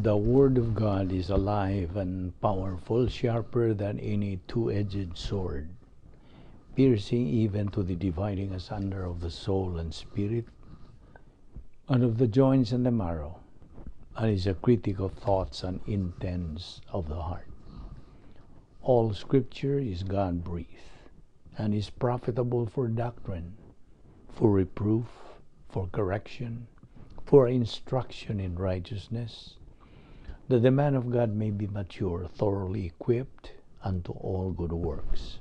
The Word of God is alive and powerful, sharper than any two-edged sword, piercing even to the dividing asunder of the soul and spirit, and of the joints and the marrow, and is a critic of thoughts and intents of the heart. All Scripture is God-breathed, and is profitable for doctrine, for reproof, for correction, for instruction in righteousness, that the man of God may be mature, thoroughly equipped unto all good works.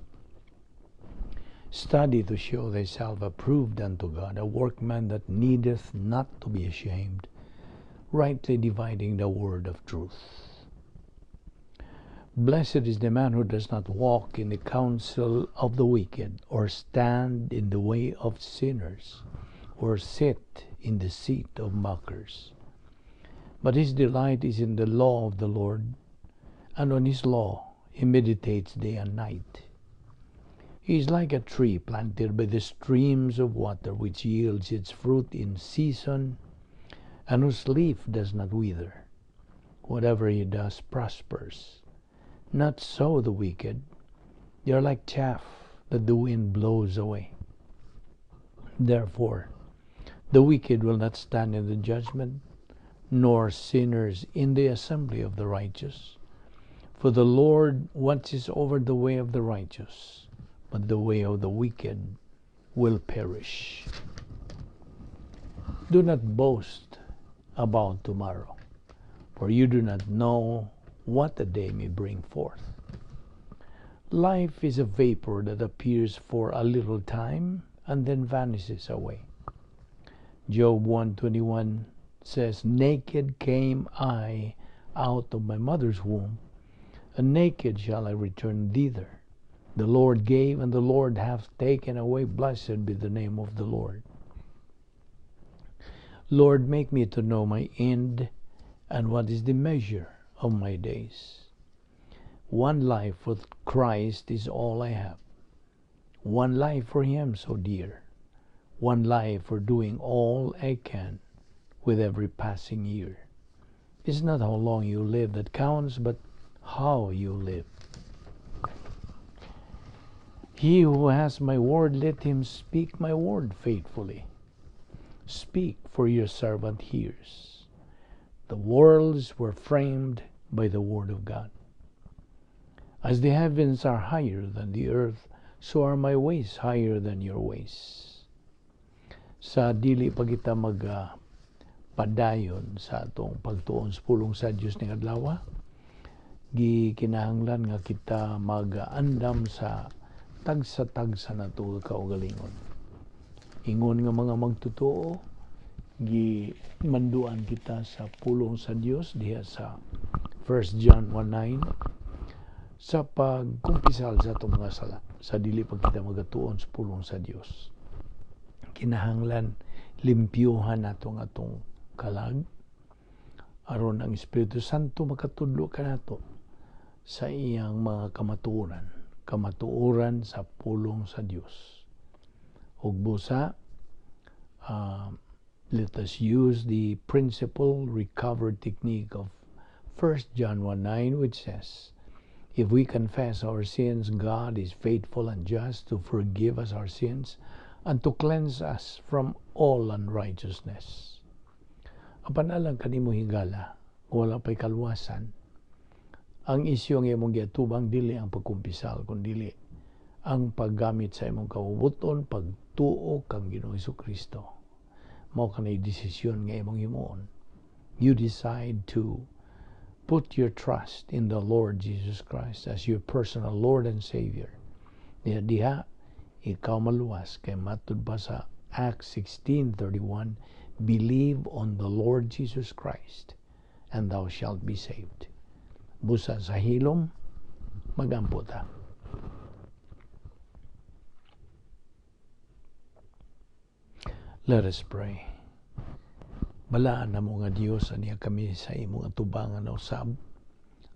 Study to show thyself approved unto God, a workman that needeth not to be ashamed, rightly dividing the word of truth. Blessed is the man who does not walk in the counsel of the wicked, or stand in the way of sinners, or sit in the seat of mockers. But his delight is in the law of the Lord, and on his law he meditates day and night. He is like a tree planted by the streams of water, which yields its fruit in season, and whose leaf does not wither. Whatever he does prospers. Not so the wicked. They are like chaff that the wind blows away. Therefore, the wicked will not stand in the judgment, nor sinners in the assembly of the righteous. For the Lord watches over the way of the righteous, but the way of the wicked will perish. Do not boast about tomorrow, for you do not know what a day may bring forth. Life is a vapor that appears for a little time and then vanishes away. Job 1:21 says, "Naked came I out of my mother's womb, and naked shall I return thither. The Lord gave, and the Lord hath taken away. Blessed be the name of the Lord. Lord, make me to know my end, and what is the measure of my days. One life with Christ is all I have. One life for Him so dear. One life for doing all I can with every passing year. It's not how long you live that counts, but how you live. He who has my word, let him speak my word faithfully. Speak, for your servant hears. The worlds were framed by the word of God. As the heavens are higher than the earth, so are my ways higher than your ways." Sa dili pa kita mag padayon sa atong pagtuon sa pulong sa Dios ning adlaw, gikinahanglan nga kita mag-andam sa tagsa-tagsa nato kaugalingon. Ingon nga mga magtotoo, gimanduan kita sa pulong sa Dios diha sa 1 John 1:9 sa pagkumpisal sa atong mga sala sa dili pa kita magatuon sa pulong sa Dios. Kinahanglan limpyuhan nato ang atong kalag aron ang Espiritu Santo makatudlo kanato sa iyang mga kamatuoran, kamatuoran sa pulong sa Dios. Ug busa, let us use the principle recovered technique of 1 John 1:9, which says, "If we confess our sins, God is faithful and just to forgive us our sins and to cleanse us from all unrighteousness." Apan alang kanimo, higala, wala pa'y kaluwasan, ang isyu ang imong giatubang dili ang pagkumpisal, kundi ang paggamit sa imong kabubut-on, pagtuo kang Ginoong Kristo. Mao kanay desisyon nga imong himuon. You decide to put your trust in the Lord Jesus Christ as your personal Lord and Savior. Diha diha ikaw maluwas kay matud pa sa Acts 16:31, "Believe on the Lord Jesus Christ and thou shalt be saved." Busa sa hilom, magampo ta. Let us pray. Balaan namo nga Dios, aniya kami sa imong atubangan usab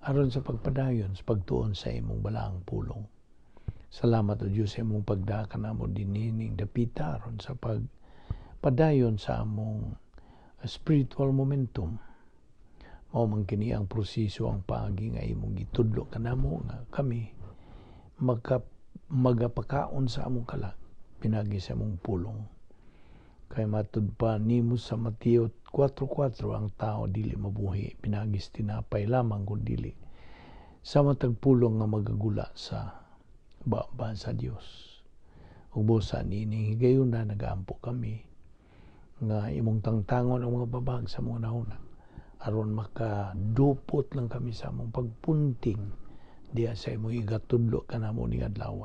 aron sa pagpadayon sa pagtuon sa imong balaang pulong. Salamat, o Dios, sa imong pagdaka namo dinining dapita aron sa pagpadayon sa among spiritual momentum. Mao man kini ang proseso, ang paagi nga imong gitudlo kanamo nga kami magapakaon sa among kalag pinagi sa among pulong. Kay matud pa nimo sa Mateo 4:4, ang tao dili mabuhi pinagi sa tinapay lamang, kun dili sa matag pulong nga magagula sa baba sa Dios. Ug busa niining higayuna, nagaampo kami nga imong tangtangon ang mga babag sa mga hunahuna aron makadupot lang kami sa among pagpunting diha sa imong igatudlo kanamo ning adlaw.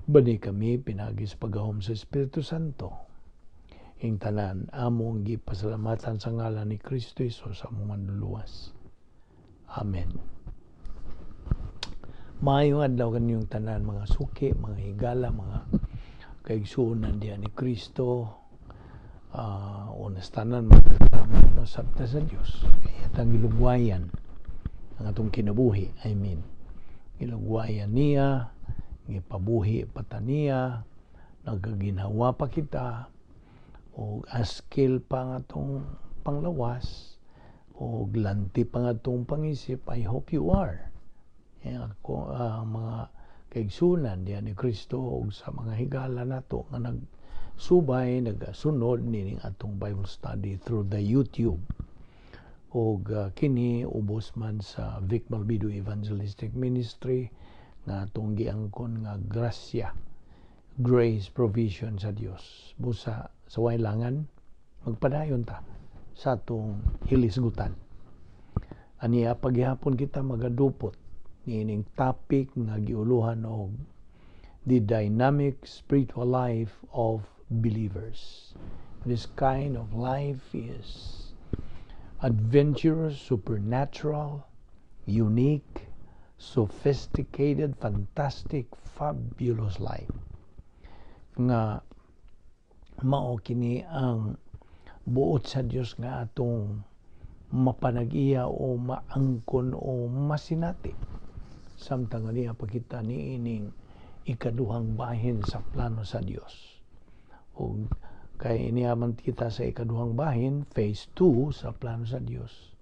Bani kami pinagi sa paggahom sa Espiritu Santo. Ing tanan among gipasalamatan sa ngalan ni Kristo Jesus, among Manluluwas. Amen. Maayong adlaw kaninyong tanan, mga suki, mga higala, mga kaigsuonan diha ni Kristo. Una sa tanan, magpasalamat no sabta sa Dios. Kay atang gilugwayan ang atong kinabuhi. I mean, gilugwayan niya, gipabuhi pa ta niya, nagaginhawa pa kita, o askil pa ang atong panglawas, o glanti pa ang atong pangisip. I hope you are. Yan ako, mga kaigsunan diha ni Kristo ug sa mga higala nato nga nagsubay, nagasunod nining atong Bible study through the YouTube. Og kini ubos man sa Vic Malvido Evangelistic Ministry nga atong giangkon nga grasya, grace provision sa Dios. Busa sa wailangan, magpadayon ta sa atong hilisgutan. Aniya paghihapon kita magadupot niining topic nga giuluhan og the dynamic spiritual life of believers. This kind of life is adventurous, supernatural, unique, sophisticated, fantastic, fabulous life. Nga mao kini ang buot sa Dios nga atong mapanag-iya o maangkon o masinati samtang niya pa kita niining ikaduhang bahin sa plano sa Dios. Ug kay iniaman kita sa ikaduhang bahin, phase 2 sa plano sa Dios.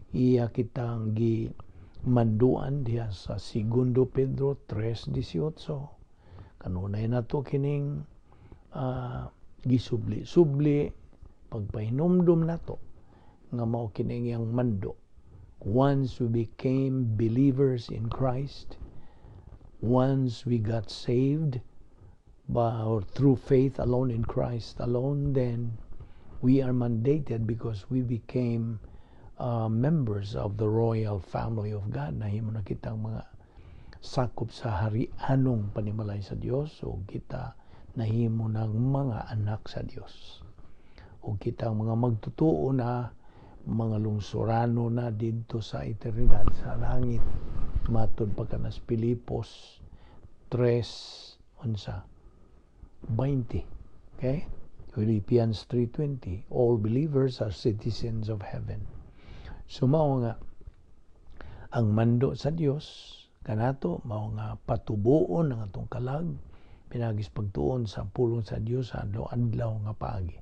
Iya kitang gi manduan diha sa Segundo Pedro 3:18. Kanunay nato kining gisubli-subli, pagpahinumdum nato nga mao kining iyang mando. Once we became believers in Christ, once we got saved by or through faith alone in Christ alone, then we are mandated because we became members of the royal family of God. Nahimo na kitang mga sakop sa harianong panimalay sa Dios o kita nahimo ng mga anak sa Dios. O kitang mga magtutuo na mga lungsurano na didto sa eternidad, sa langit, matud pa kanas Pilipos 3 unsa 20. Okay? Philippians 3:20. All believers are citizens of heaven. So mao nga ang mando sa Dios kanato mao nga patubuon ang atong kalag pinagis pagtuon sa pulong sa Dios sa adlaw-adlaw nga paagi.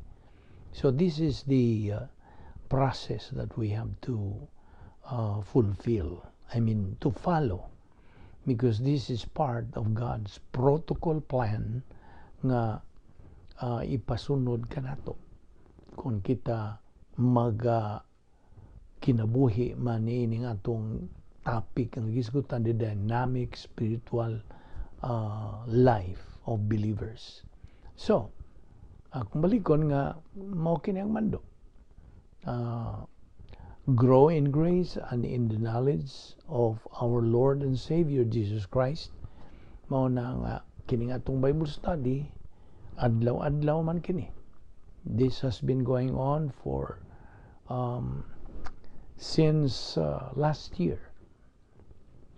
So this is the process that we have to fulfill. I mean, to follow, because this is part of God's protocol plan nga ipasunod kanato kung kita maga kinabuhi man niining atong topic ang gisgutan, the dynamic spiritual life of believers. So, kung balikon nga mao kini ang mando. Grow in grace and in the knowledge of our Lord and Savior Jesus Christ. Mao na nga kini nga atong Bible study, adlaw-adlaw man kini. This has been going on for since last year.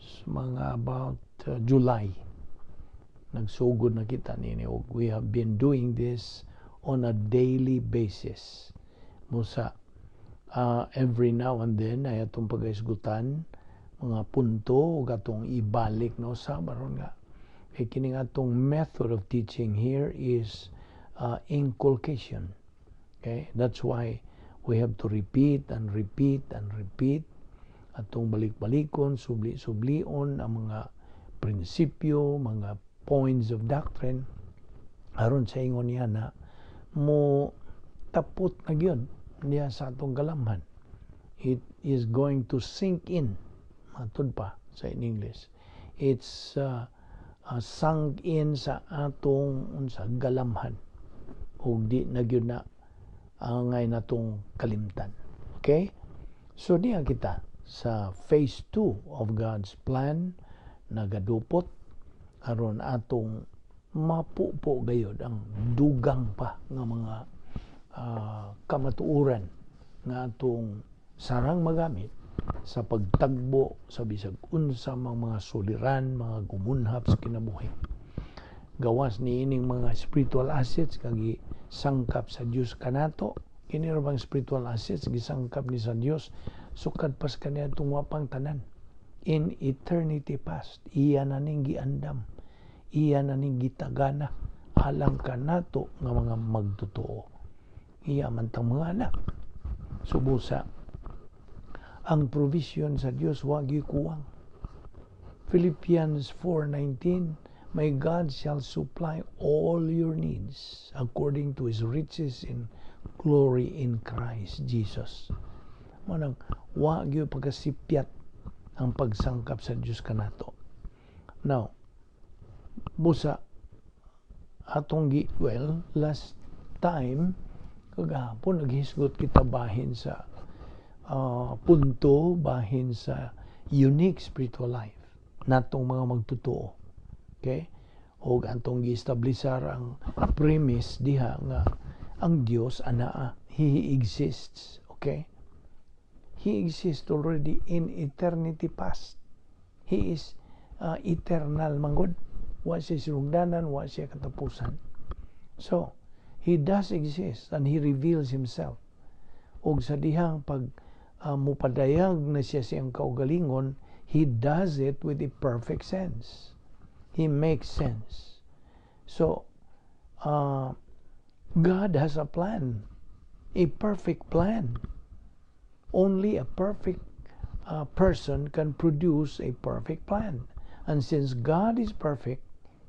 So, mga about July nagsugod na kita nini ug we have been doing this on a daily basis. Musa every now and then ay atong pagaisgutan mga punto ug atong ibalik no sa baron nga kay kining atong method of teaching here is inculcation. Okay? That's why We have to repeat and repeat and repeat atong balik-balikon, subli-sublion ang mga prinsipyo, mga points of doctrine, aron sa ingon niya na mo tapot na gyud niya sa atong galamhan. It is going to sink in, matud pa sa in English. It's sunk in sa atong unsa, galamhan, ug di na gyud na angay natong kalimtan. Okay? So diha kita sa phase 2 of God's plan, nagadupot aron atong mapupo gayod ang dugang pa nga mga kamatuoran nga atong sarang magamit sa pagtagbo sa bisag unsa mang mga suliran, mga gumunhap sa kinabuhi. Gawas ni ining mga spiritual assets nga gisangkap sa Dios kanato, kini ra bang spiritual assets gisangkap ni sa Dios sukad pas kaniadtong wapang tanan. In eternity past, iya na ning giandam, iya na ning gitagana alang kanato nga mga magtotoo. Iya man tang mga anak. Subusa, ang provision sa Dios wa kuwang. Philippians 4:19, "My God shall supply all your needs according to His riches in glory in Christ Jesus." Manang wa gyud pagkasipyat ang pagsangkap sa Dios kanato. Now, busa atong gi, well, last time kagahapon naghisgot kita bahin sa punto bahin sa unique spiritual life natong mga magtotoo. Okay? Og atong gi-establisar ang premise diha nga ang Dios anaa, He exists. Okay? He exists already in eternity past. He is eternal manggod. Wa siya sinugdanan, wa siya katapusan. So, He does exist and He reveals Himself. Og sa dihang pag mupadayag na siya siyang kaugalingon, He does it with a perfect sense. He makes sense. So, God has a plan, a perfect plan. Only a perfect person can produce a perfect plan. And since God is perfect,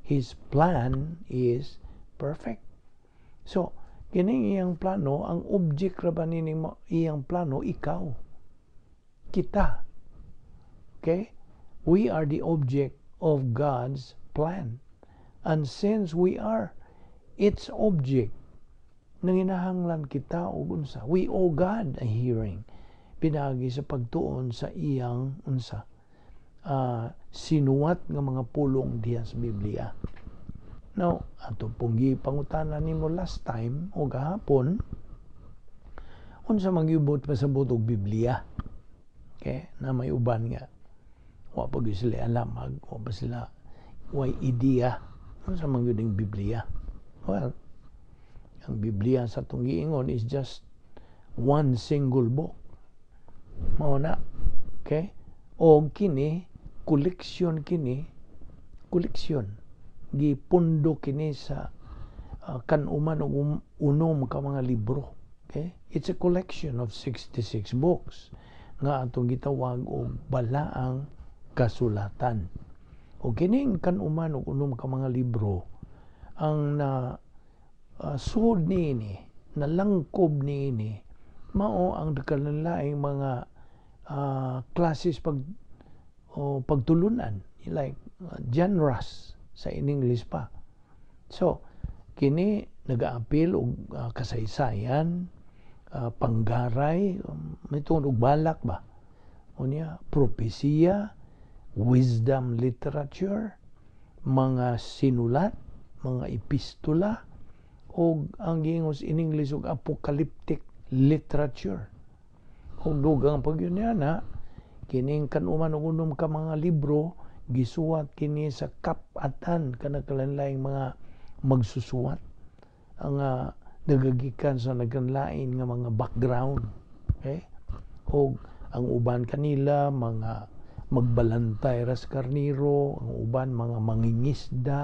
His plan is perfect. So, kining iyang plano, ang object ra ba nining iyang plano, ikaw. Kita. Okay? We are the object of God's plan. And since we are its object, nanginahanglan kita og unsa? We owe God a hearing pinaagi sa pagtuon sa iyang unsa, sinuwat nga mga pulong diha sa Biblia. Now, ato pong gipangutana nimo last time o gahapon, unsa man gibot pasabot og Biblia? Okay, na may uban nga wa pa gyud sila alam, wa pa sila way idea unsa man gyud ang Biblia. Well, ang Biblia sa atong giingon is just one single book. Mao na. Okay? O kini koleksyon kini, koleksyon. Gipundo kini sa kanuman og unom ka mga libro. Okay? It's a collection of 66 books nga atong gitawag og balaang kasulatan. O kining kanuman og unom ka mga libro ang na suod niini, nalangkob niini, mao ang nagkalainlaing mga classes pag o pagtulunan, like genres sa in English pa. So, kini nagaapil og kasaysayan, panggaray, may tungod og balak ba. Unya, propesiya, wisdom literature, mga sinulat, mga epistola, og ang giingon in English og apocalyptic literature. Og dugang pag yun na, kining kanuman og unom ka mga libro, gisuwat kini sa kap-atan kanagkalainlaing mga magsusuwat ang nagagikan sa nagkanlain nga mga background. Okay? Og ang uban kanila mga magbalantay ras karniro, ang uban mga mangingisda,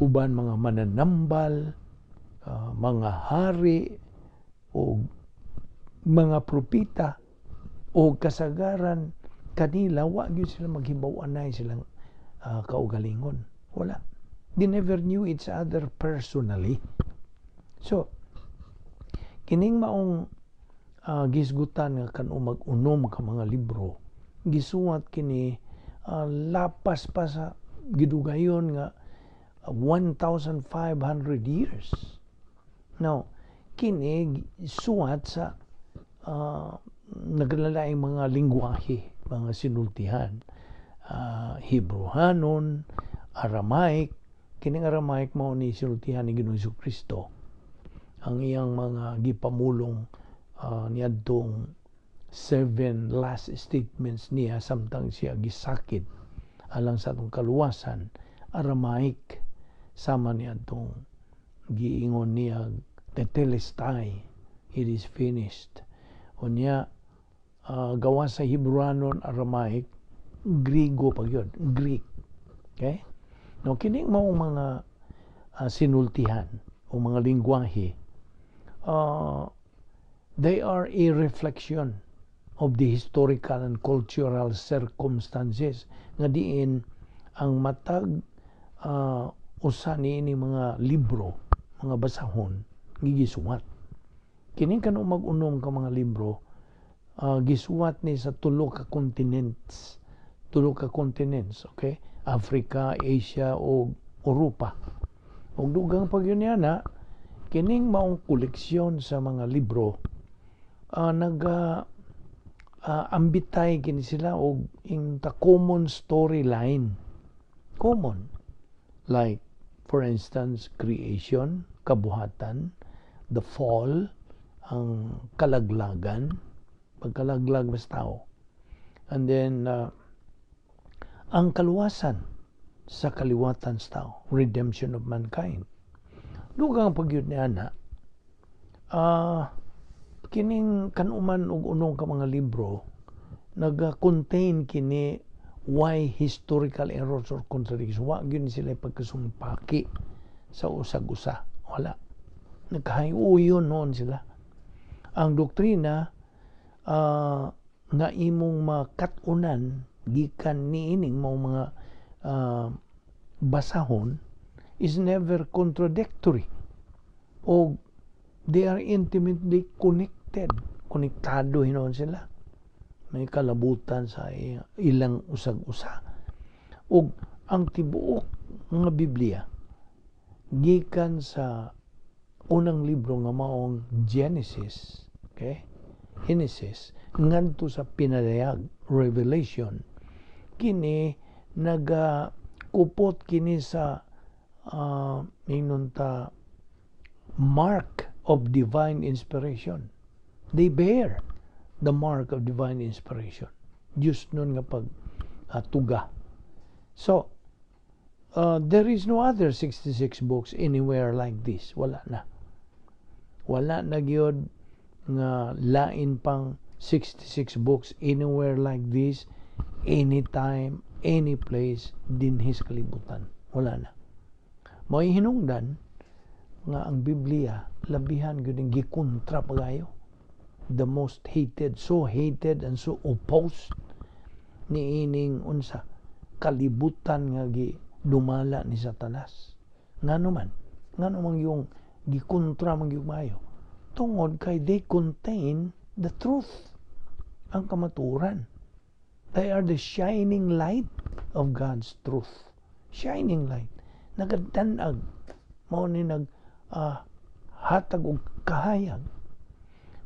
uban mga mananambal, mga hari o Mga propeta o kasagaran kanila, wa gyud sila maghibaw-anay silang kaugalingon. Wala. They never knew each other personally. So, kining maong gisgutan nga kan-umag unom ka mga libro, gisuwat kini lapas pa sa gidugayon nga 1,500 years. Now, kini suwat sa naglalaing mga lingwahe, mga sinultihan. Hebrehanon, Aramaic, kining Aramaic mao ni sinultihan ni Ginoong Kristo. Ang iyang mga gipamulong niadtong seven last statements niya samtang siya gisakit alang sa atong kaluwasan, Aramaic, sama niadtong giingon niya, "Tetelestai," "It is finished." Unya gawa sa Hebrewanon, Aramaic, Grigo pa gyud, Greek. Okay? No, kining mao mga sinultihan o mga lingwahe, they are a reflection of the historical and cultural circumstances nga diin ang matag usa niini mga libro, mga basahon, gigisuwat. Kining kan-umag unom ka mga libro, gisuwat ni sa tulo ka continents, tulo ka continents, okay? Africa, Asia o Europa. Ug dugang pag yun na kining maong koleksyon sa mga libro, naga ambitay kini sila og in the common storyline, common, like for instance, creation, kabuhatan, the fall, ang kalaglagan, pagkalaglag mas tao, and then ang kaluwasan sa kaliwatan sa tao, redemption of mankind. Dugang pagyud ni ana, kining kanuman og unong ka mga libro, naga-contain kini why historical errors or contradictions. Wa gyud sila pagkasumpaki sa usag-usa. Wala. Nagkahiuyon noon sila. Ang doktrina nga imong makat-unan gikan niining mao mga basahon is never contradictory o they are intimately connected. Konektado hinuon sila, may kalabutan sa ilang usag-usa. Ug ang tibuok nga Biblia gikan sa unang libro nga maong Genesis, okay, Genesis, ngadto sa Pinadayag, Revelation, kini naga kupot kini sa ingnon ta mark of divine inspiration. They bear the mark of divine inspiration, Diyos nun nga pag tuga. So there is no other 66 books anywhere like this. Wala na, wala na gyud nga lain pang 66 books anywhere like this, anytime, any place dinhi sa kalibutan. Wala na. Mao'y hinungdan nga ang Biblia labihan gyud ning gikontra pagayo, the most hated, so hated and so opposed niining unsa kalibutan nga gi dumala ni Satanas. Ngano man? Ngano man yung gikontra man gyud maayo? Tungod kay they contain the truth, ang kamaturan. They are the shining light of God's truth. Shining light. Nagadanag. Mao ni nag hatag og kahayag.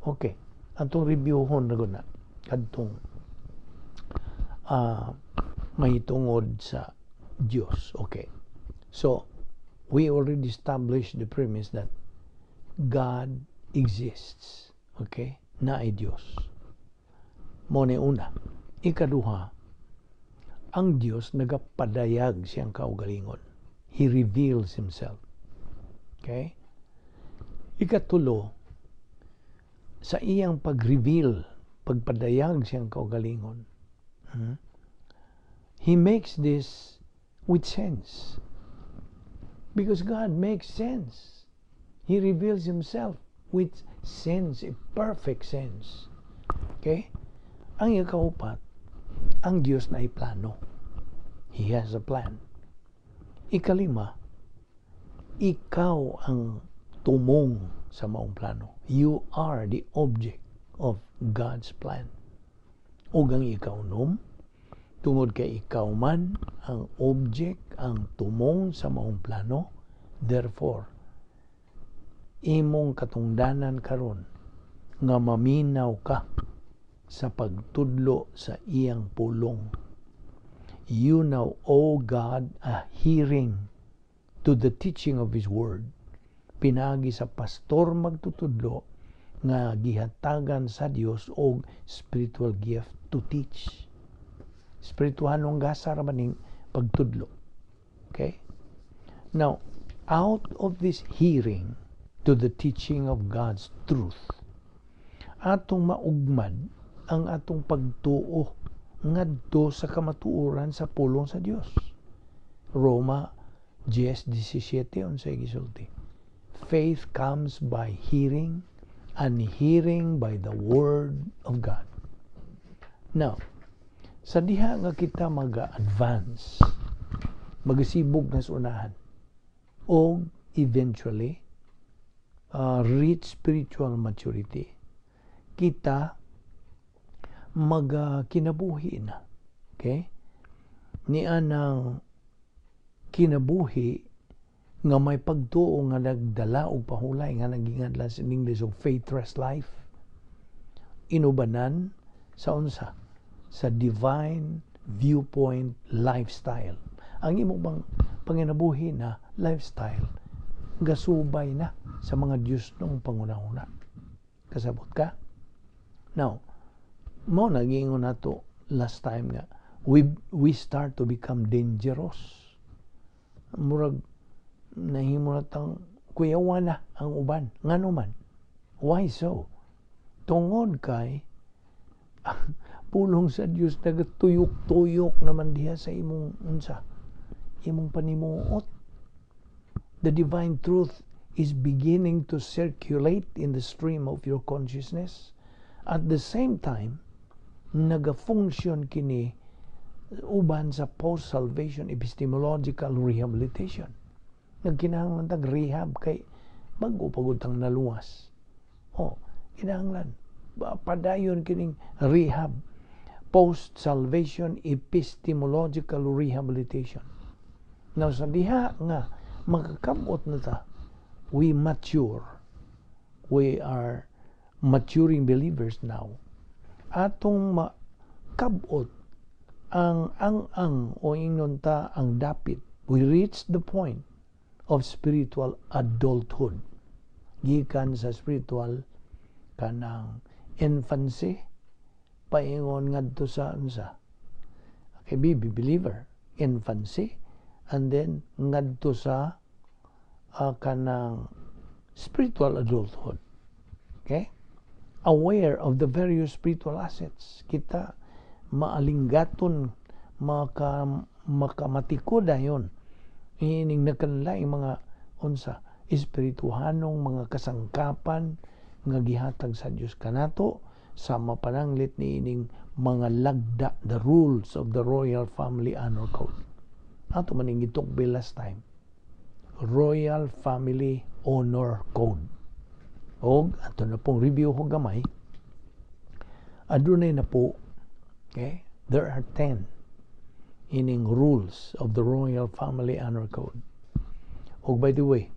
Okay. Atong reviewhon na na kadtong mahitungod sa Dios. Okay. So, we already established the premise that God exists. Okay? Naay Dios. Mo ni una. Ikaduha, ang Dios nagapadayag siyang kaugalingon. He reveals Himself. Okay? Ikatulo, sa iyang pag-reveal, pagpadayag siyang kaugalingon, He makes this with sense. Because God makes sense. He reveals Himself with Sense, a perfect sense. Okay? Ang ikaupat, ang Diyos naay plano. He has a plan. Ikalima, ikaw ang tumong sa maong plano. You are the object of God's plan. Ug ang ikaunom, tungod kay ikaw man ang object, ang tumong sa maong plano, therefore, imong katungdanan karon nga maminaw ka sa pagtudlo sa iyang pulong. You now owe God a hearing to the teaching of His Word. Pinagi sa pastor magtutudlo nga gihatagan sa Dios og spiritual gift to teach. Spiritualong gasa ra maning pagtudlo. Okay? Now, out of this hearing to the teaching of God's truth, atong maugmad ang atong pagtuo ngadto sa kamatuoran sa pulong sa Dios. Roma 10:17, unsay gisulti? Faith comes by hearing, and hearing by the word of God. Now, sa diha nga kita maga-advance, magasibog na sa unahan, o eventually reach spiritual maturity, kita maga kinabuhi na. Okay? Niya ng kinabuhi nga may pagtuo nga nagdala og pahulay nga nagingadlan sa English og faith rest life, inubanan sa unsa? Sa divine viewpoint lifestyle. Ang imo bang panginabuhi na lifestyle gasubay na sa mga Diyos nung pangunahuna. Kasabot ka? Now, mao nagingon nato last time nga we start to become dangerous. Murag nahimo na tang kuyawa na ang uban. Ngano man? Why so? Tungod kay ang pulong sa Dios nagatuyok-tuyok naman diha sa imong unsa? Imong panimuot. The divine truth is beginning to circulate in the stream of your consciousness. At the same time, naga-function kini uban sa post-salvation epistemological rehabilitation. Nagkinahanglan tag rehab kay bago pagud tang naluwas. Oh, kinahanglan padayon kining rehab, post-salvation epistemological rehabilitation. Now, sa diha nga makakabot na ta, we mature. We are maturing believers now. Atong makabot ang o ingnon ta ang dapit. We reach the point of spiritual adulthood. Gikan sa spiritual kanang infancy paingon ngadto sa unsa? Okay, be believer, infancy, and then ngadto sa kanang spiritual adulthood. Okay? Aware of the various spiritual assets. Kita maalinggaton, makamatiko dayon ining nagkanlaing mga unsa, espirituhanong mga kasangkapan nga gihatag sa Dios kanato, sa mapananglit niining mga lagda, the rules of the Royal Family Honor Code. Ato man ning gitukbi last time, Royal Family Honor Code. Og ato na pong review ko gamay, adunay na po. Okay, there are 10 ining rules of the Royal Family Honor Code. Og by the way,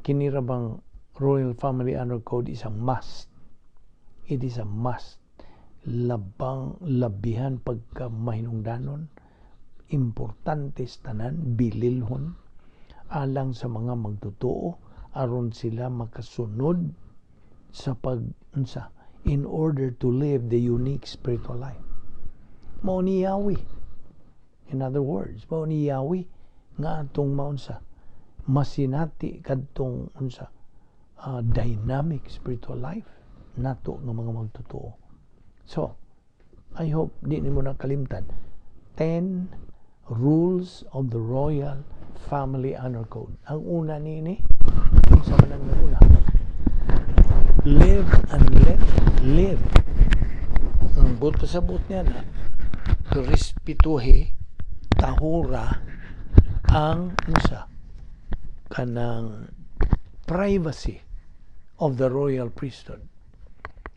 kini ra bang Royal Family Honor Code is a must. It is a must. Labang labihan pagka mahinungdanon, importante sa tanan, bililhon, alang sa mga magtotoo, aron sila makasunod sa pag unsa, in order to live the unique spiritual life. Mao ni yawi. In other words, mao ni yawi nga atong maunsa, masinati kadtong unsa, dynamic spiritual life nato nga mga magtotoo. So, I hope di nimo na kalimtan. 10 rules of the Royal Family Honor Code. Ang una niini, unsa man ang una? Live and let live. Ang buot pasabot niya na respetuhe, tahura ang unsa kanang privacy of the royal priesthood.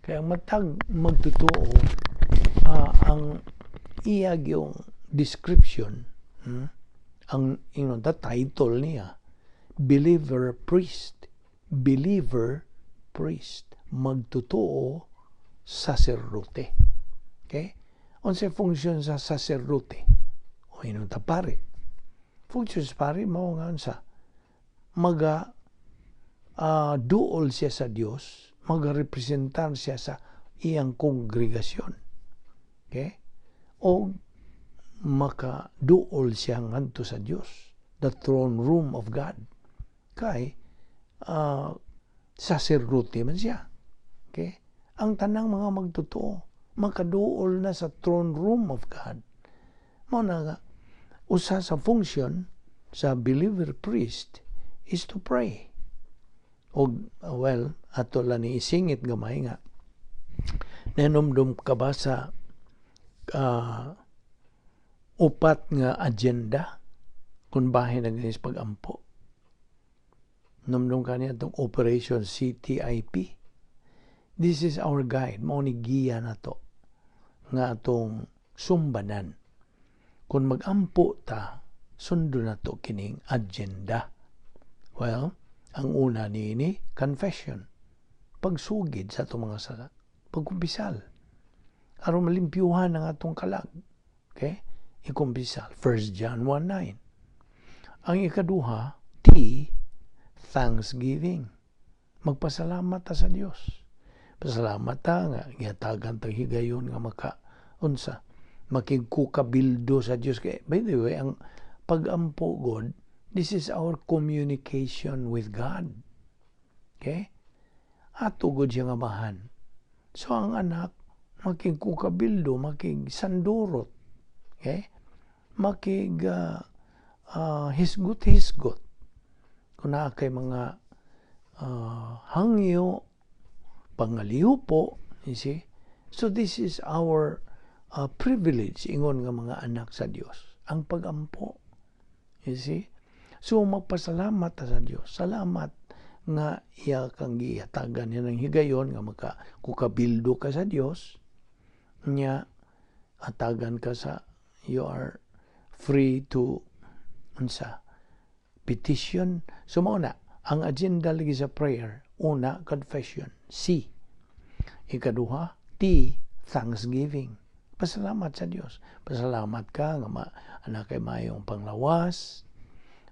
Kaya ang matag magtotoo, ang iya yung description, ang the title niya, believer priest, believer priest, magtotoo saserdote. Okay? Unsay function sa saserdote? O ingon ta pare. Function sa pare mao nga unsa? Maga duol siya sa Dios, maga-representar siya sa iyang kongregasyon. Okay? O makaduol siya ngadto sa Dios, the throne room of God. Kay saserdote man siya. Okay? Ang tanang mga magtotoo makaduol na sa throne room of God. Mao na nga usa sa function sa believer priest is to pray. Og well, ato lang ni isingit gamay nga nahinumdum ka ba sa upat nga agenda kung bahin na sa pag-ampo? Numdum ka niya itong Operation CTIP. This is our guide. Mao ni giya na to nga atong sumbanan. Kung mag-ampo ta, sundo na to kining agenda. Well, ang una niini, confession. Pagsugid sa atong mga sala. Pagkumpisal. Aron malimpyuhan ang atong kalag. Okay? Ikumpisal. 1 John 1:9. Ang ikaduha, T, thanksgiving. Magpasalamat ta sa Dios. Pasalamat ta nga gihatagan tag higayon nga maka unsa makigkukabildo sa Dios. Kay by the way, ang pagampo god, this is our communication with God. Okay? Ato gud siya nga amahan. So ang anak makigkukabildo, makigsandurot. Okay? Makig hisgot-hisgot. Kung naa kay mga hangyo, pangalihupo, you see? So this is our privilege ingon nga mga anak sa Dios, ang pagampo. You see? So magpasalamat ta sa Dios. Salamat nga iya kang gihatagan niya ng higayon nga maka kukabildo ka sa Dios nya, atagan ka sa, you are free to unsa, petition. So mao na ang agenda lagi sa prayer: una, confession, C; ikaduha, T, thanksgiving, pasalamat sa Dios. Pasalamat ka nga ana kay mayong panglawas,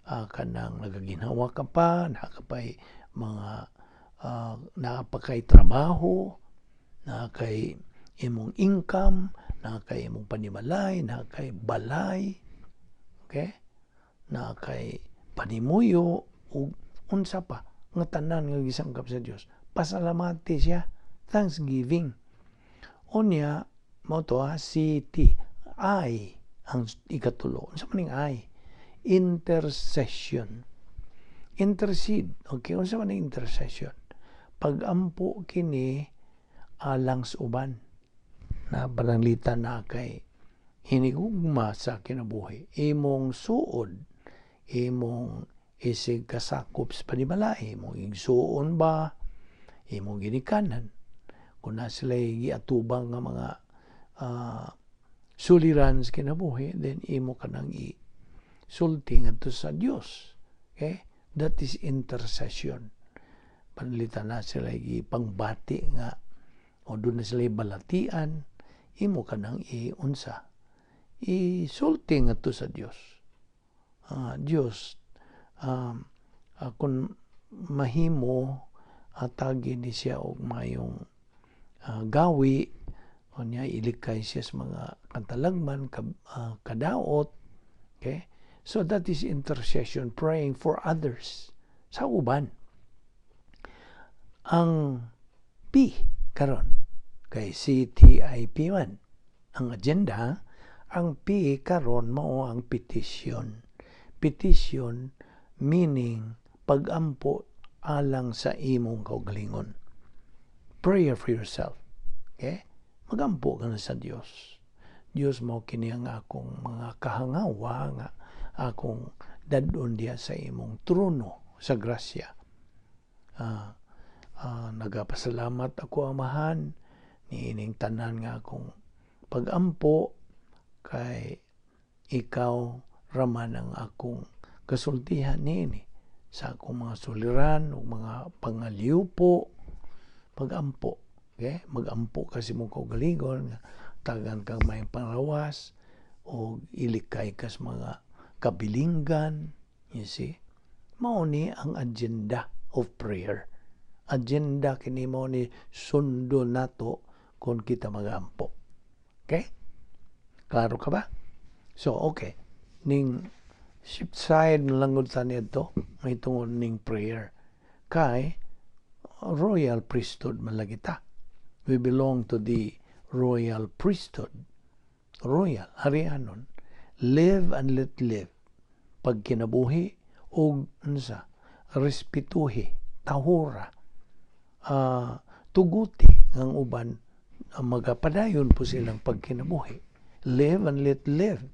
kanang nagaginhawa ka pa, naa ka pay mga naa pa kay trabaho, naa kay imong income, naa kay imong panimalay, naa kay balay, okay? Naa kay panimuyo ug unsa pa nga tanan nga gisangkap sa Dios. Pasalamati siya, thanksgiving. Unya mao to ha, C T I ang ikatulo. Unsa man ning I? Intercession. Intercede. Okay, unsa man ning intercession? Pagampo kini alang sa uban na pananglitan na kay hinigugma sa kinabuhi. Imong suod, imong isig kasakop sa panimalay, imong igsuon ba, imong ginikanan. Kung na sila giatubang nga mga suliran sa kinabuhi, then imo ka nang i sulti ngadto sa Dios. Okay? That is intercession. Pananglitan na sila ipangbati nga o duna sila balatian, imo ka nang iunsa, isulti ngadto sa Dios. Dios, kung mahimo, atagi ni siya og mayong gawi unya ilikay siya sa mga katalagman, kadaot. Okay, so that is intercession, praying for others, sa uban. Ang P karon, kay CTIP man ang agenda, ang P karon mao ang petition. Petition meaning pagampo alang sa imong kaugalingon. Prayer for yourself. Okay? Magampo ka na sa Dios. Dios, mao kini ang akong mga kahangawa nga akong dad-on diha sa imong trono sa grasya. Nagapasalamat ako, Amahan, niining tanan nga akong pagampo kay ikaw raman ang akong kasultihan niini sa akong mga suliran ug mga pangaliupo, pagampo. Okay? Magampo kasi mo kaugalingon nga tagan kang may panglawas o ilikay kas mga kabilinggan. You see? Mao ni ang agenda of prayer. Agenda kini mao ni sundon nato kung kita magampo. Okay? Klaro ka ba? So, okay. Ning shift side na lang ta niadto may tungod ning prayer. Kay royal priesthood man lagi ta. We belong to the royal priesthood. Royal, harianon. Live and let live. Pagkinabuhi og unsa, respetuhi, tahura, tuguti ang uban magapadayon po silang pagkinabuhi. Live and let live.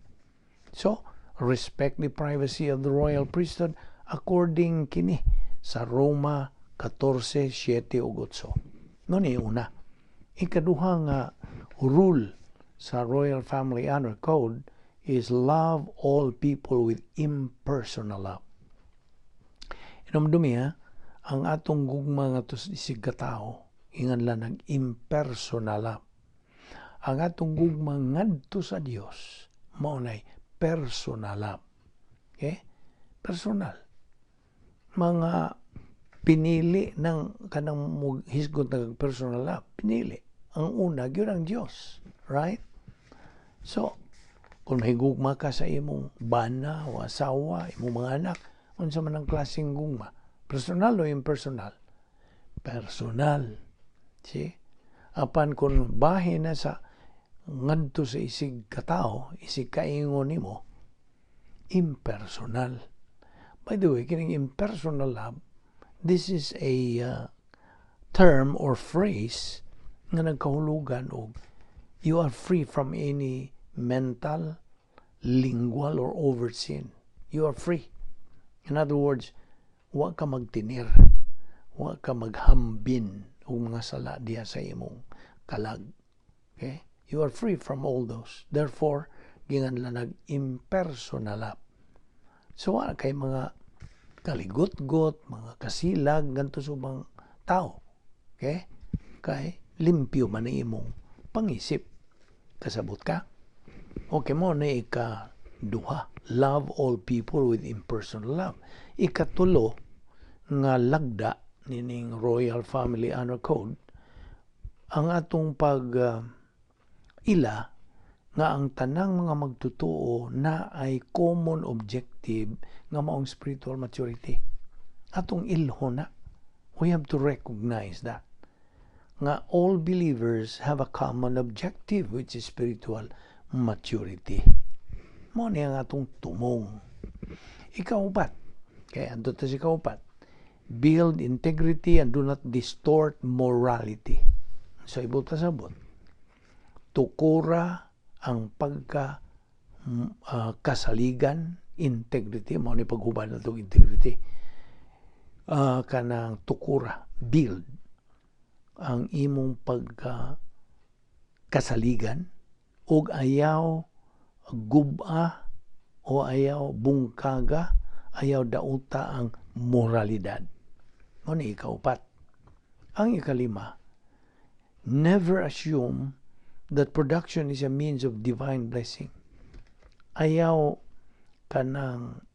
So, respect the privacy of the royal priesthood according kini sa Roma 14:7 ug 8. No ni una. Ikaduha nga rule sa Royal Family Honor Code is love all people with impersonal love. Hinumdumi ha, ang atong gugma nga sa isig katao, ingan lang nag impersonal love. Ang atong gugma ngadto sa Dios, mao nay personal love. Okay? Personal. Mga pinili ng kanang hisgot ng personal love, pinili. Ang una, gyud ang Dios. Right? So, kung mahigugma ka sa imong bana o asawa, imong mga anak, unsa man ang klaseng gugma? Personal o impersonal? Personal. See? Apan kung bahin na sa ngadto sa isig katao, isig kaingon nimo, impersonal. By the way, kining impersonal love, this is a term or phrase nga nagkahulugan og you are free from any mental, lingual, or overt sin. You are free. In other words, wa ka magtinir, wa ka maghambin og mga sala diha sa imong kalag. Okay? You are free from all those. Therefore, gingan nag impersonal love. So, wa kay mga kaligot-got, mga kasilag, ganto sa ubang tao. Okay? Kay limpyo man ang imong pangisip. Kasabot ka? Okay mo na ika duha. Love all people with impersonal love. Ikatulo nga lagda nining Royal Family Honor Code ang atong pag ila nga ang tanang mga magtutuo na ay common objective nga maong spiritual maturity. Atong ilho na. We have to recognize that. Nga all believers have a common objective, which is spiritual maturity. Mao ni ang atong tumong. Ikaupat. Kaya andto ta sa ikaupat. Build integrity and do not distort morality. Sa ibot sabot. Tukura ang pagka kasaligan, integrity, mao ni paghuban na itong integrity, kanang tukura, build ang imong pagka kasaligan ug ayaw guba o ayaw bungkaga, ayaw dauta ang moralidad. Mao ni ikaupat. Ang ikalima, never assume that production is a means of divine blessing. Ayaw kanang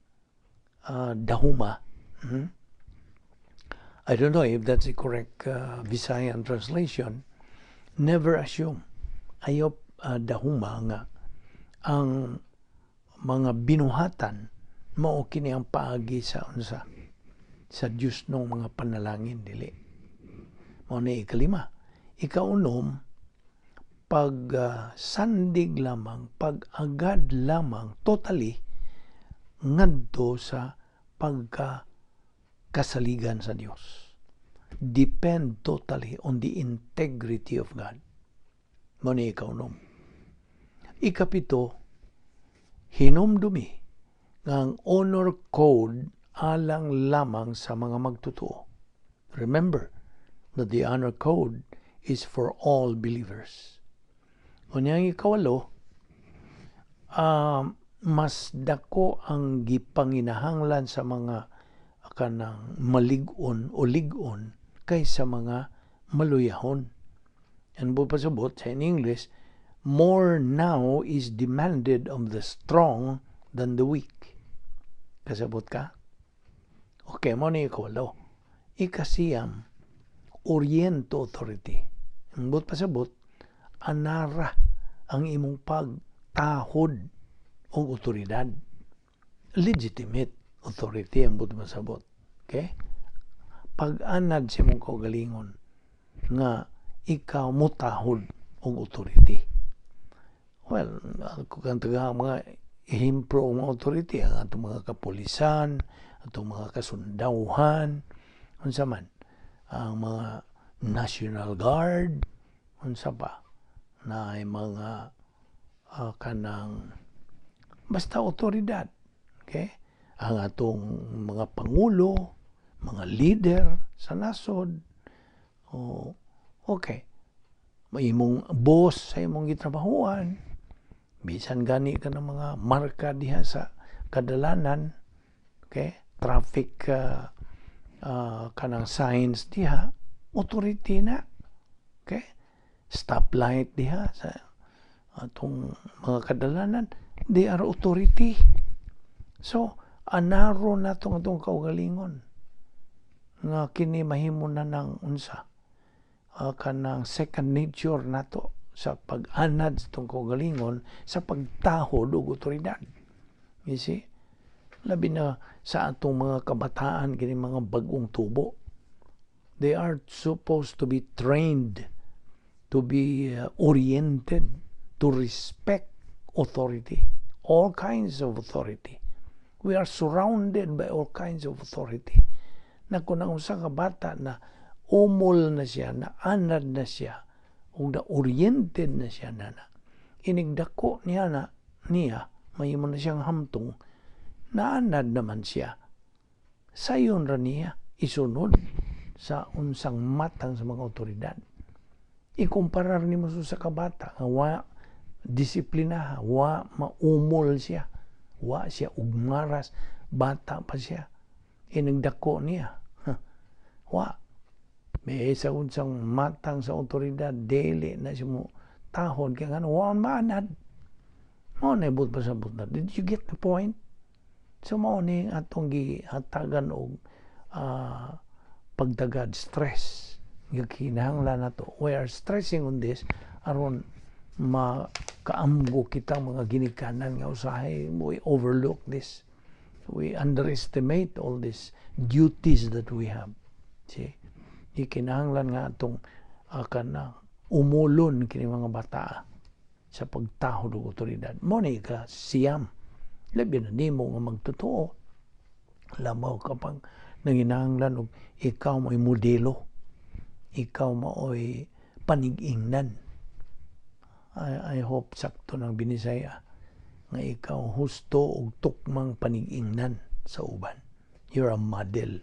dahuma. I don't know if that's a correct Visayan translation. Never assume. Ayaw dahuma nga ang mga binuhatan mao kini ang paagi sa unsa, sa Dios nung mga panalangin, dili. Mao ni ikalima. Ikaunom, pag sandig lamang, pag agad lamang totally ngadto sa pagka kasaligan sa Dios. Depend totally on the integrity of God. Mao ni ikaunom. Ikapito, hinumdumi nga ang honor code alang lamang sa mga magtotoo. Remember that the honor code is for all believers. Unya ang ikawalo, mas dako ang gipanginahanglan sa mga kanang malig-on o lig-on kaysa mga maluyahon. Ang buot pasabot sa in English, more now is demanded of the strong than the weak. Kasabot ka? Okay, mao ni ikawalo. Ikasiyam, orient authority. Ang buot pasabot, anara ang imong pagtahod og otoridad. Legitimate authority ang buot pasabot. Okay? Pag-anad sa imong kaugalingon nga ikaw mutahod og authority. Well, kung taga mga ehemplo og mga authority, ang atong mga kapulisan, atong mga kasundawhan, unsa man, ang mga National Guard, unsa pa, na ay mga kanang basta otoridad. Okay? Ang atong mga pangulo, mga leader sa nasod. O, okay. May imong boss sa imong gitrabahuan, bisan gani ka ng mga marka diha sa kadalanan, okay? Traffic kanang signs diha, authority na. Okay? Stoplight diha sa atong mga kadalanan, they are authority. So, anaro na itong atong kaugalingon nga kini mahimo na ng unsa kanang second nature nato sa pag-anad sa itong kaugalingon sa pagtahod og otoridad. You see? Labi na sa atong mga kabataan, kini mga bagong tubo. They are supposed to be trained to be oriented to respect authority, all kinds of authority. We are surrounded by all kinds of authority. Na kung ang usa ka bata na umol na siya, na anad na siya, ug na oriented na siya na inigdako niya na niya, mahimo na siyang hamtong, naanad naman siya. Sayon ra niya isunod sa unsang matang sa mga otoridad. Ikumparar nimo sa kabata nga wa disiplina, wa maumol siya, wa siya ugmaras, bata pa siya. Inigdako niya. Wa. May sa unsang matang sa otoridad, dili na siya mo tahod kay ngano wa maanad. Mao na buot pasabot na. Did you get the point? So mao ni atong gihatagan og pagdagad stress nga kinahanglan nato. We are stressing on this aron makaamgo kita, mga ginikanan, nga usahay we overlook this. We underestimate all these duties that we have. See? Ikinahanglan nga atong kana umulon kini mga bata sa pagtahod og otoridad. Mao ni ikasiyam. Labi na nimo nga magtotoo. Lamaw ka pang nanginahanglan og ikaw mo'y modelo. Ikaw mao'y panig-ingnan. I hope sakto ng Binisaya nga ikaw husto og tukmang panig-ingnan sa uban. You're a model.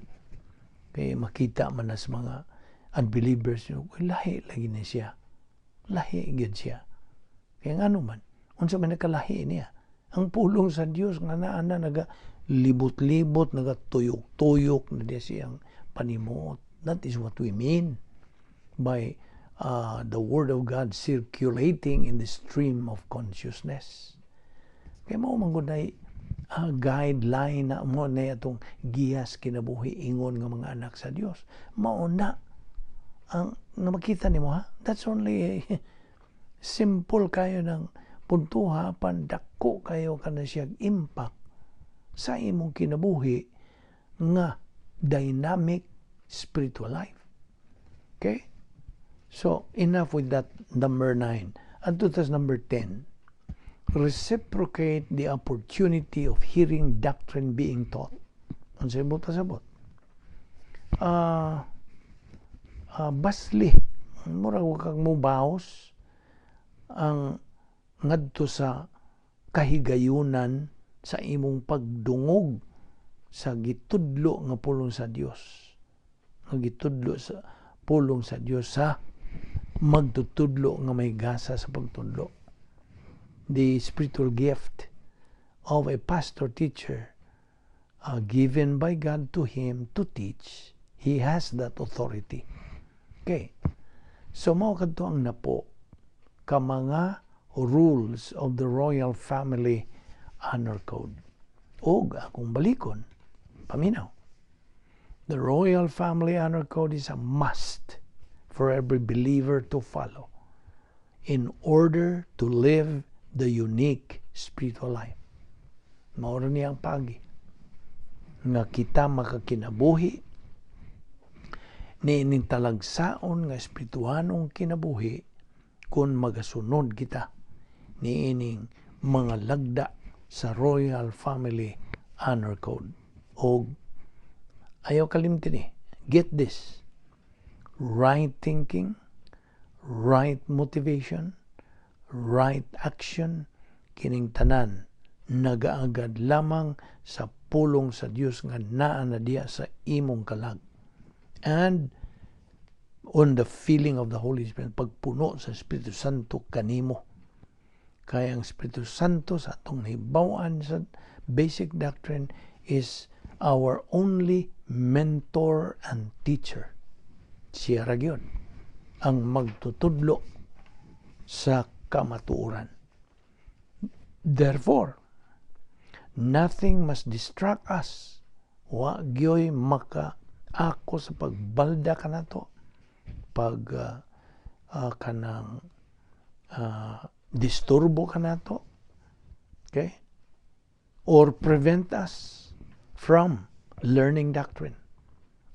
Kay makita man nas mga unbelievers, lahi lagi ni siya. Lahi gyud siya. Kaya ngano man, unsa man nakalahi niya? Ang pulong sa Dios nga naa na naga libot-libot, naga tuyok-tuyok na diya siyang panimuot. That is what we mean by the Word of God circulating in the stream of consciousness. Kaya mao man gud guideline na mo na atong giyas kinabuhi ingon nga mga anak sa Dios. Mao na ang nga makita nimo ha. That's only simple kayo ng puntuha pandako kayo kana siya impact sa imong kinabuhi nga dynamic spiritual life. Okay? So, enough with that number 9. Adto tas number 10. Reciprocate the opportunity of hearing doctrine being taught. Unsay buot pasabot? basli, murag wa kag mobaos ang ngadto sa kahigayunan sa imong pagdungog sa gitudlo nga pulong sa Dios, nga gitudlo sa pulong sa Dios sa magtutudlo nga may gasa sa pagtudlo. The spiritual gift of a pastor teacher given by God to him to teach, he has that authority. Okay, so mao kadto ang napo ka mga rules of the Royal Family Honor Code. Og akong balikon, paminaw. The Royal Family Honor Code is a must for every believer to follow in order to live the unique spiritual life. Mao ni ang pagi nga kita makakinabuhi niining talagsaon nga espirituhanong kinabuhi kung magasunod kita niining mga lagda sa Royal Family Honor Code. Og ayaw kalimti ni, get this: right thinking, right motivation, right action, kining tanan nagaagad lamang sa pulong sa Dios nga naa na diya sa imong kalag. And on the filling of the Holy Spirit, pagpuno sa Espiritu Santo kanimo. Kaya ang Espiritu Santo, sa atong nahibaw-an sa basic doctrine, is our only mentor and teacher. Siya ra gyud ang magtutudlo sa kamatuoran. Therefore, nothing must distract us. Wa gyoy maka ako sa pagbalda kanato, pag kanang disturbo kanato, okay? Or prevent us from learning doctrine.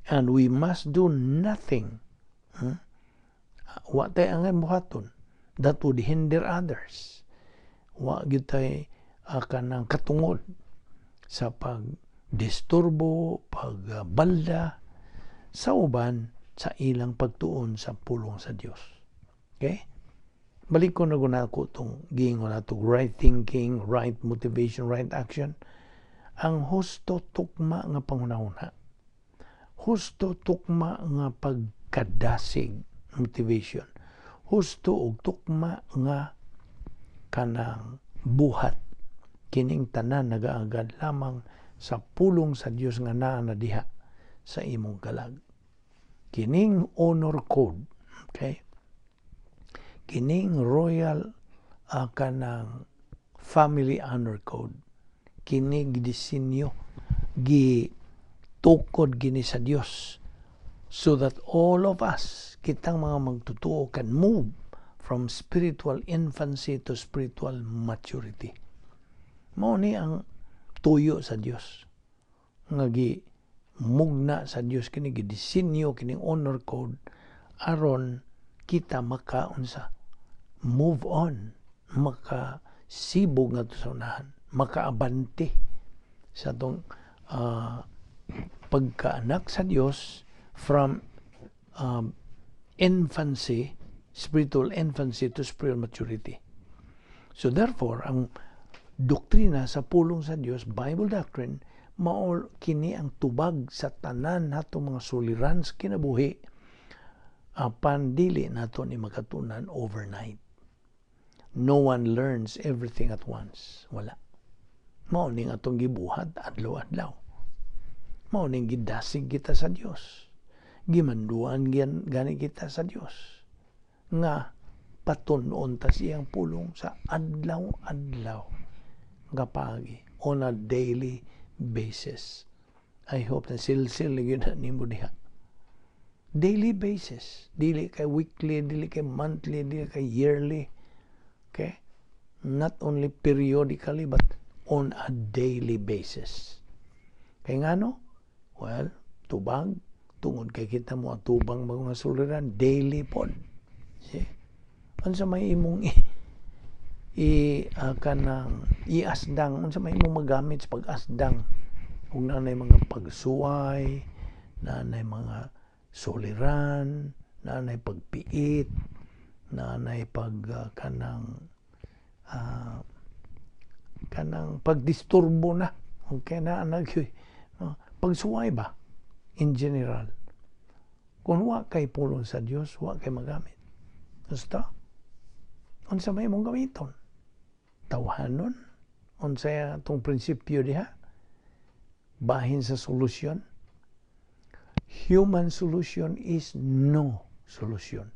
And we must do nothing. Wa tay angay buhaton that would hinder others. Wa gyud tay kanang katungod sa pagdisturbo, pagbalda sa uban sa ilang pagtuon sa pulong sa Dios. Okay? Balik ko na guna ko itong giingon nato, right thinking, right motivation, right action. Ang husto tukma nga panghunahuna. Husto tukma nga pagkadasig, motivation. Husto og tukma nga kanang buhat. Kining tanan nagaagad lamang sa pulong sa Dios nga naa na diha sa imong kalag. Kining honor code, okay? Kining royal kanang family honor code, kini gidisenyo, gi tukod gini sa Dios so that all of us, kitang mga magtutuo, can move from spiritual infancy to spiritual maturity. Mao ni ang tuyo sa Dios nga gi mugna sa Dios kini, gidisenyo kining honor code aron kita makaunsa, move on, maka sibog nga sa unahan, makaabante sa atong pagkaanak sa Dios from infancy, spiritual infancy to spiritual maturity. So therefore, ang doktrina sa pulong sa Dios, Bible doctrine, mao kini ang tubag sa tanan nato mga suliran sa kinabuhi, apan dili nato ni makatunan overnight. No one learns everything at once. Wala. Mao ning atong gibuhat adlaw-adlaw. Mao ning gidasig kita sa Dios. Gimanduan gani kita sa Dios nga patun-on ta siyang pulong sa adlaw-adlaw nga paagi, on a daily basis. I hope na silsil gyud na nimo diha. Daily basis. Dili kay weekly, dili kay monthly, dili kay yearly. Okay? Not only periodically but on a daily basis. Kay ngano? Well, tubag, tungod kay kita mo atubang mga suliran daily pod. See? Unsa may imong i kanang iasdang, unsa may imong magamit sa pag-asdang ug naanay mga pagsuway, naanay mga suliran, Naa nay pagpiit, naa nay pag kanang kanang pagdisturbo na. Okay na na pagsuway ba in general. Kung wa kay pulong sa Dios, wa kay magamit. Basta unsa may imong gamiton? Tawhanon? Unsa atong prinsipyo diha? Bahin sa solusyon? Human solution is no solution.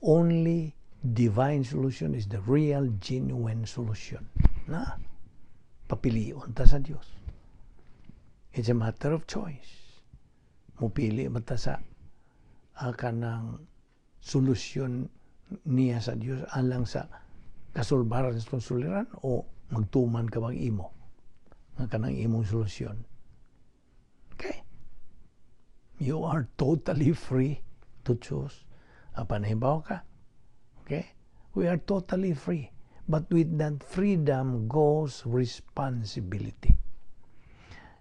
Only divine solution is the real, genuine solution. Na, papilion ta sa Dios. It's a matter of choice. Mupili man ta sa kanang solusyon niya sa Dios alang sa kasulbaran sa itong suliran o magtuman ka bang imo nga kanang imong solusyon. Okay? You are totally free to choose. Apan nahibaw ka? Okay? We are totally free. But with that freedom goes responsibility.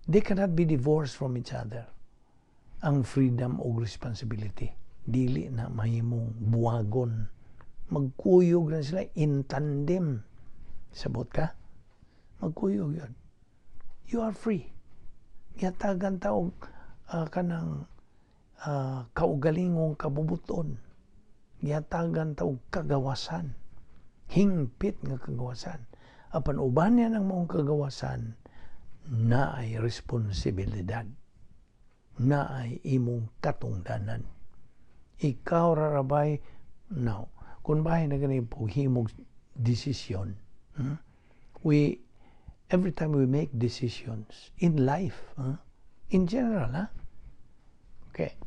They cannot be divorced from each other. Ang freedom o responsibility. Dili na mahimong buwagon. Magkuyog na sila in tandem. Sabot ka? Magkuyog yun. You are free. Gihatagan ta og kanang kaugalingong kabubuton. Gihatagan ta og kagawasan. Hingpit nga kagawasan. Apan uban niya ng maong kagawasan, naay responsibilidad. Naay imong katungdanan. Ikaw rarabay, now, kung bahin na gani himog desisyon, We, every time we make decisions in life, huh? In general, ha? Okay.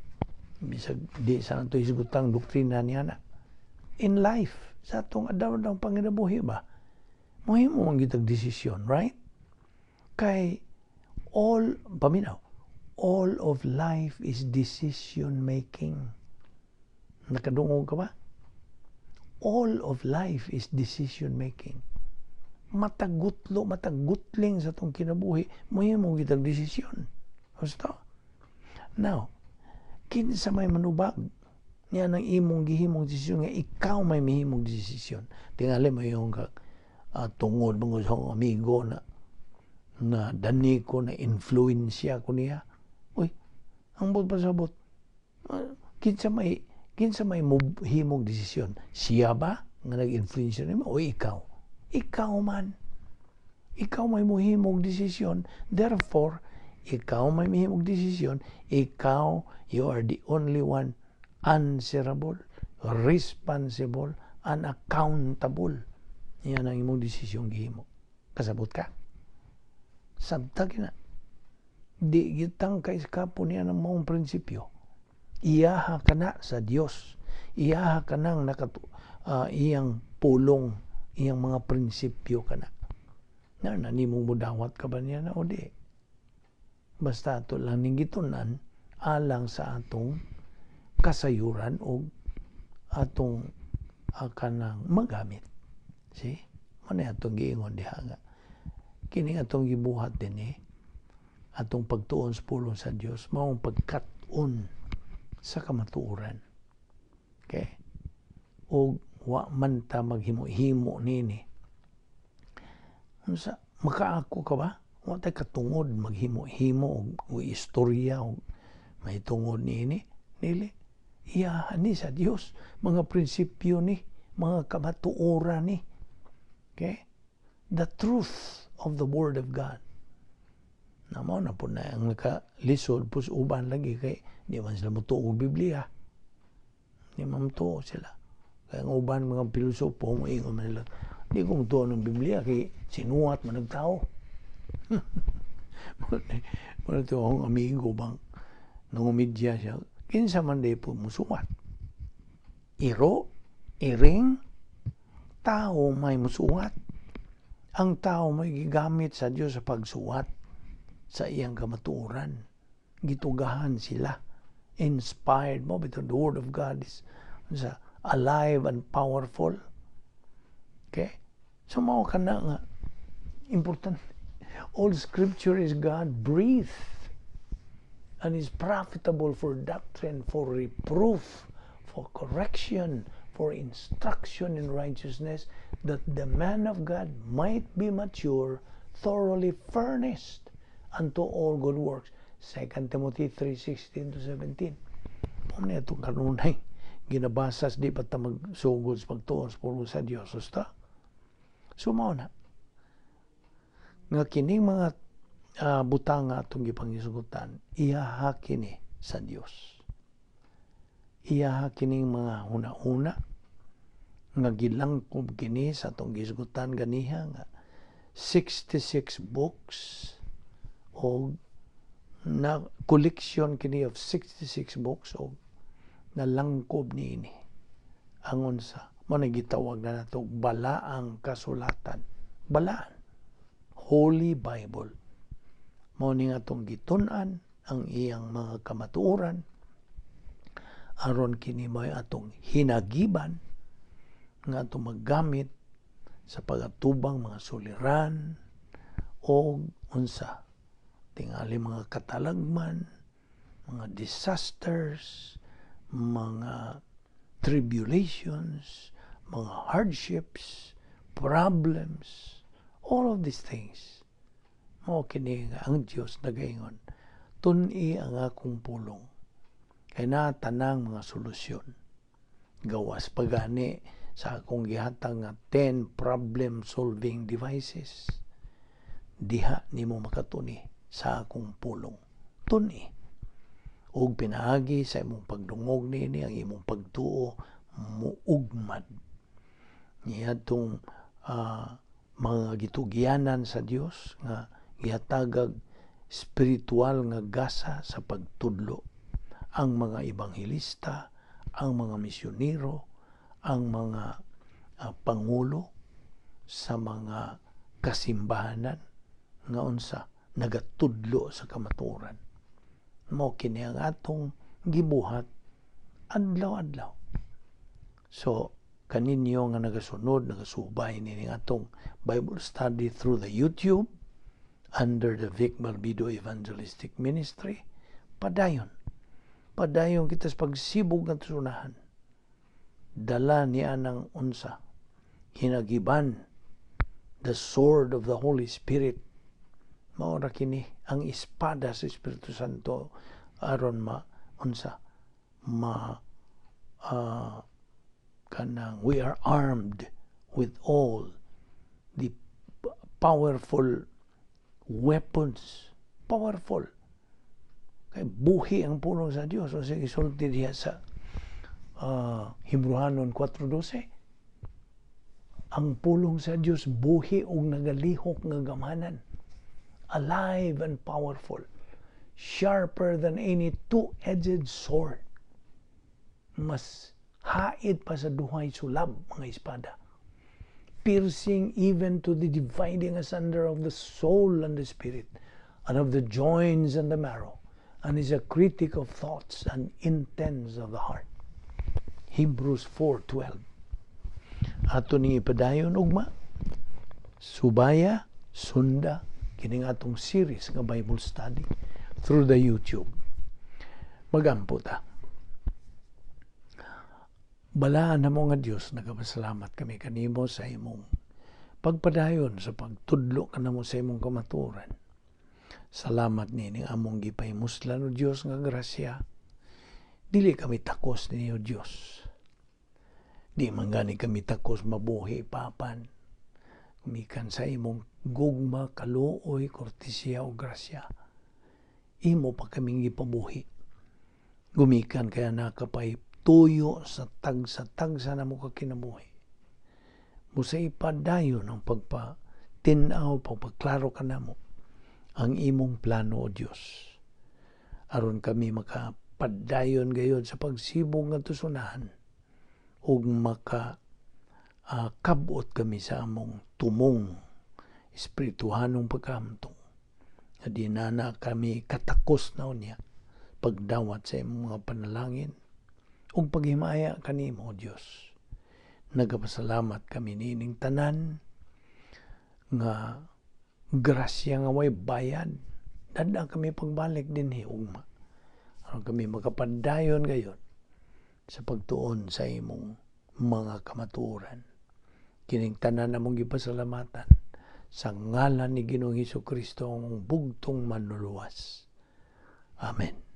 Bisag di sa nato hisgutang doktrina niya na. In life, sa atong adlaw-adlaw panginabuhi ba, mohimo man gyud desisyon, right? Kay all, paminaw, all of life is decision making. Nakadungog ka ba? All of life is decision making. Matag gutlo, matag gutling sa atong kinabuhi, mohimo gyud desisyon. Gusto? Now, kinsa may manubag niya ng imong gihimong desisyon nga ikaw may mihimong desisyon? Tingali mo yung ka, tungod mo sa akong amigo na na dani ko na influensya ko niya. Uy, ang buot pasabot, kinsa may himong desisyon? Siya ba nga nag-influensya nimo o ikaw? Ikaw man. Ikaw may muhimog desisyon. Therefore, ikaw may mihimog desisyon, ikaw, you are the only one answerable, responsible, and accountable. Yan ang imong desisyon gihimo. Kasabot ka? Sabta na. Di gitang kaiskapo niya ng maong prinsipyo. Iyaha ka na sa Dios. Iyaha ka nang iyang pulong, iyang mga prinsipyo ka na. Na, nanimong mudawat ka ba niya na o di? Basta ato lang ning gitunan alang sa atong kasayuran o atong kanang magamit. See? Mao atong giingon diha nga kini atong gibuhat din eh, atong pagtuon sa pulong sa Dios maong pagkat-on sa kamatuoran. Okay? O wa man ta maghimo-himo nini. Unsa makaako ka ba? Wa tay katungod maghimo-himo og istorya og may tungod niini? Dili. Iyahan ni sa Dios mga prinsipyo ni, mga kamatuoran ni. Okay? The truth of the Word of God. Na mao na po na ang nakalisod pus uban lagi kay di man sila motuo og Biblia. Di man motuo sila. Kaya ang uban mga pilosopo moingon man sila, "Di ko motuo ng Biblia kay sinuwat man ng tao." Mao to akong amigo bang nangumidya siya, kinsa man di po musuwat? Iro, iring, tao may musuwat. Ang tao may gigamit sa Dios sa pagsuwat sa iyang kamatuoran. Gitugahan sila. Inspired mo, but the Word of God is sa alive and powerful. Okay? So mao ka na nga important. All Scripture is God breathed. and is profitable for doctrine, for reproof, for correction, for instruction in righteousness, that the man of God might be mature, thoroughly furnished unto all good works. 2 Timothy 3:16 to 17. Mao ni atong kanunay ginabasa di pa ta magsugod sa pagtuo sa pulong sa Dios. Usta? So mao na nga kining mga butang nga atong gipangisugutan, iyaha kini sa Dios. Iyaha kining mga huna-huna nga gilangkob kini sa atong gisugutan ganiha nga 66 books o na collection kini of 66 books o nalangkob niini ang unsa mo na gitawag na nato balaang kasulatan, balaan, Holy Bible. Mao ni nga atong gitun-an ang iyang mga kamatuoran aron kini may atong hinagiban nga atong maggamit sa pagatubang mga suliran o unsa tingali mga katalagman, mga disasters, mga tribulations, mga hardships, problems, all of these things. Mao kini nga ang Dios nagaingon, "Tun-i ang akong pulong kay naa tanang mga solusyon." Gawas pagani sa akong gihatag nga 10 problem solving devices, diha nimo makatuni sa akong pulong. Tuni ug pinaagi sa imong pagdungog niini, ang imong pagtuo muugmad niadtong mga gitugyanan sa Dios nga gihatagag spiritual nga gasa sa pagtudlo, ang mga ebanghelista, ang mga misyonero, ang mga pangulo sa mga kasimbahanan nga unsa nagatudlo sa kamatuoran. Mao kini ang atong gibuhat adlaw-adlaw. So kaninyo nga nagasunod, nagasubay nining atong Bible study through the YouTube under the Vic Balbido Evangelistic Ministry, padayon. Padayon kita sa pagsibog nga sunahan. Dala niya ng unsa, hinagiban, the sword of the Holy Spirit. Mao ra kini ang espada sa Espiritu Santo aron ma unsa ma kanang we are armed with all the powerful weapons, powerful kay buhi ang pulong sa Dios. O sige, sulti diha sa Hebreohanon 4:12, ang pulong sa Dios buhi ug nagalihok nga gamhanan, alive and powerful, sharper than any two-edged sword, mas hait pa sa duhay sulab mga espada, piercing even to the dividing asunder of the soul and the spirit, and of the joints and the marrow, and is a critic of thoughts and intents of the heart. Hebrews 4:12. Ato ni ipadayon ugma, subaya, sunda, kining atong series nga Bible study through the YouTube. Magampo ta. Balaan namo nga Dios, nagapasalamat kami kanimo sa imong pagpadayon sa pagtudlo kanamo sa imong kamatuoran. Salamat nining among gipahimuslan, o Dios, nga grasya. Dili kami takos ninyo, Dios. Di man gani kami takos mabuhi papan. Gumikan sa imong gugma, kaluoy, kortesiya o grasya. Imo pa kaming gipabuhi. Gumikan kaya nakapay tuyo sa tagsa-tagsa namo ka kinabuhi. Busa ipadayon ang pagpa-tinaw, pagpaklaro kanamo ang imong plano, o Dios. Aron kami makapadayon gayod sa pagsibog nga tusunahan ug maka kabot kami sa among tumong espirituhanong pagkahamtong. Nga di na na kami katakos na unya pagdawat sa imong mga panalangin ug paghimaya kanimo, O Dios. Nagapasalamat kami niining tanan nga grasya nga way bayad. Dada kami pagbalik dinhi ugma. Aron kami makapadayon gayon sa pagtuon sa imong mga kamatuoran. Kining tanan among gipasalamatan sa ngalan ni Ginoong Hesus Kristo, ang bugtong Manluluwas. Amen.